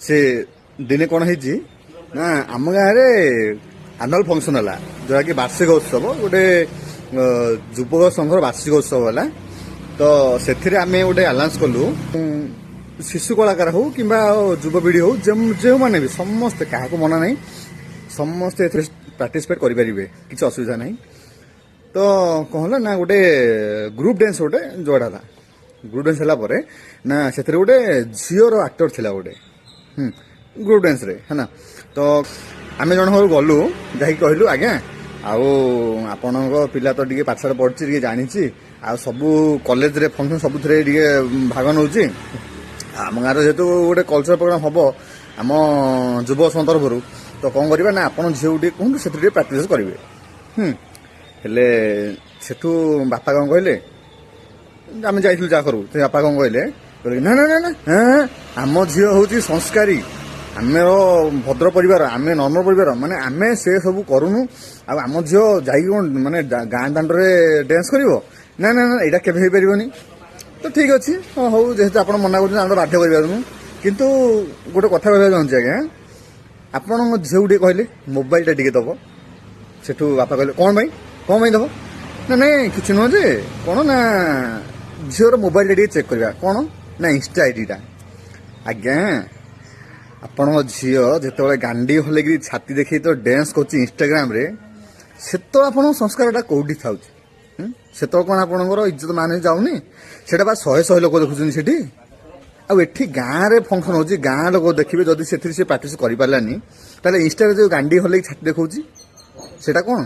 ସେ ଦିନେ କ'ଣ ହେଇଛି ନା, ଆମ ଗାଁରେ ଆନୁଆଲ୍ ଫଙ୍କସନ୍ ହେଲା, ଯେଉଁଟାକି ବାର୍ଷିକ ଉତ୍ସବ, ଗୋଟେ ଯୁବକ ସଂଘର ବାର୍ଷିକ ଉତ୍ସବ ହେଲା। ତ ସେଥିରେ ଆମେ ଗୋଟେ ଆନାଉନ୍ସ କଲୁ, ଶିଶୁ କଳାକାର ହଉ କିମ୍ବା ଯୁବପିଢ଼ି ହଉ, ଯେଉଁମାନେ ବି, ସମସ୍ତେ, କାହାକୁ ମନା ନାହିଁ, ସମସ୍ତେ ଏଥିରେ ପାର୍ଟିସିପେଟ୍ କରିପାରିବେ, କିଛି ଅସୁବିଧା ନାହିଁ। ତ କ'ଣ ହେଲା ନା, ଗୋଟେ ଗ୍ରୁପ୍ ଡ୍ୟାନ୍ସ ଗୋଟେ ଯୋଡ଼ା ହେଲା। ଗ୍ରୁପ୍ ଡ୍ୟାନ୍ସ ହେଲା ପରେ ନା, ସେଥିରେ ଗୋଟେ ଝିଅର ଆକ୍ଟର ଥିଲା ଗୋଟେ ଗ୍ରୁପ୍ ଡ୍ୟାନ୍ସରେ ହେଲା। ତ ଆମେ ଜଣ ଘରକୁ ଗଲୁ, ଯାଇକି କହିଲୁ, ଆଜ୍ଞା, ଆଉ ଆପଣଙ୍କ ପିଲା ତ ଟିକେ ପାଠଶାଠ ପଢ଼ିଛି, ଟିକେ ଜାଣିଛି, ଆଉ ସବୁ କଲେଜରେ ଫଙ୍କସନ୍ ସବୁଥିରେ ଟିକେ ଭାଗ ନେଉଛି। ଆମ ଗାଁରେ ଯେହେତୁ ଗୋଟେ କଲଚର ପ୍ରୋଗ୍ରାମ ହବ ଆମ ଯୁବ ସଂଘ ତରଫରୁ, ତ କ'ଣ କରିବା ନା, ଆପଣ ଝିଅକୁ ଟିକେ କୁହନ୍ତୁ, ସେଥିରେ ଟିକେ ପ୍ରାକ୍ଟିସ୍ କରିବେ। ହେଲେ ସେଠୁ ବାପା କ'ଣ କହିଲେ, ଆମେ ଯାଇଥିଲୁ ଯାହା ଘରକୁ, ସେ ବାପା କ'ଣ କହିଲେ, କହିଲେ କି, ନା ନା ନା ନା, ହେଁ, ଆମ ଝିଅ ହଉଛି ସଂସ୍କାରୀ, ଆମର ଭଦ୍ର ପରିବାର, ଆମେ ନର୍ମ ପରିବାର, ମାନେ ଆମେ ସେ ସବୁ କରୁନୁ। ଆଉ ଆମ ଝିଅ ଯାଇକି କ'ଣ ମାନେ ଗାଁ ଦାଣ୍ଡରେ ଡ୍ୟାନ୍ସ କରିବ? ନା ନା ନା, ଏଇଟା କେବେ ହେଇପାରିବନି। ତ ଠିକ୍ ଅଛି, ହଁ ହଉ, ଯେହେତୁ ଆପଣ ମନା କରୁଛନ୍ତି, ଆମେ ତ ବାଧ୍ୟ କରିପାରୁନୁ। କିନ୍ତୁ ଗୋଟେ କଥା କହିବାକୁ ଚାହୁଁଛି ଆଜ୍ଞା, ଆପଣଙ୍କ ଝିଅକୁ ଟିକେ କହିଲେ ମୋବାଇଲଟା ଟିକେ ଦବ। ସେଠୁ ବାପା କହିଲେ, କ'ଣ ପାଇଁ, କ'ଣ ପାଇଁ ଦବ? ନା ନାଇଁ, କିଛି ନୁହଁ ଯେ, କ'ଣ ନା ଝିଅର ମୋବାଇଲଟା ଟିକେ ଚେକ୍ କରିବା। କ'ଣ ନା ଇନଷ୍ଟା ଆଇଡିଟା। ଆଜ୍ଞା, ଆପଣଙ୍କ ଝିଅ ଯେତେବେଳେ ଗାଣ୍ଡି ହଲେଇକିରି ଛାତି ଦେଖେଇ ତ ଡ୍ୟାନ୍ସ କରୁଛି ଇନଷ୍ଟାଗ୍ରାମରେ, ସେତେବେଳେ ଆପଣଙ୍କ ସଂସ୍କାରଟା କୋଉଠି ଥାଉଛି? ହୁଁ? ସେତେବେଳେ କ'ଣ ଆପଣଙ୍କର ଇଜ୍ଜତ ମାନ ଯାଉନି? ସେଇଟା ବା ଶହେ ଶହେ ଲୋକ ଦେଖୁଛନ୍ତି ସେଠି। ଆଉ ଏଠି ଗାଁରେ ଫଙ୍କସନ୍ ହେଉଛି, ଗାଁ ଲୋକ ଦେଖିବେ, ଯଦି ସେଥିରେ ସେ ପ୍ରାକ୍ଟିସ୍ କରିପାରିଲାନି, ତାହେଲେ ଇନଷ୍ଟାରେ ଯୋଉ ଗାଣ୍ଡି ହଲେଇକି ଛାତି ଦେଖାଉଛି, ସେଇଟା କ'ଣ?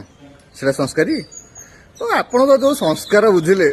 ସେଇଟା ସଂସ୍କାରୀ? ତ ଆପଣଙ୍କ ଯୋଉ ସଂସ୍କାର ବୁଝିଲେ,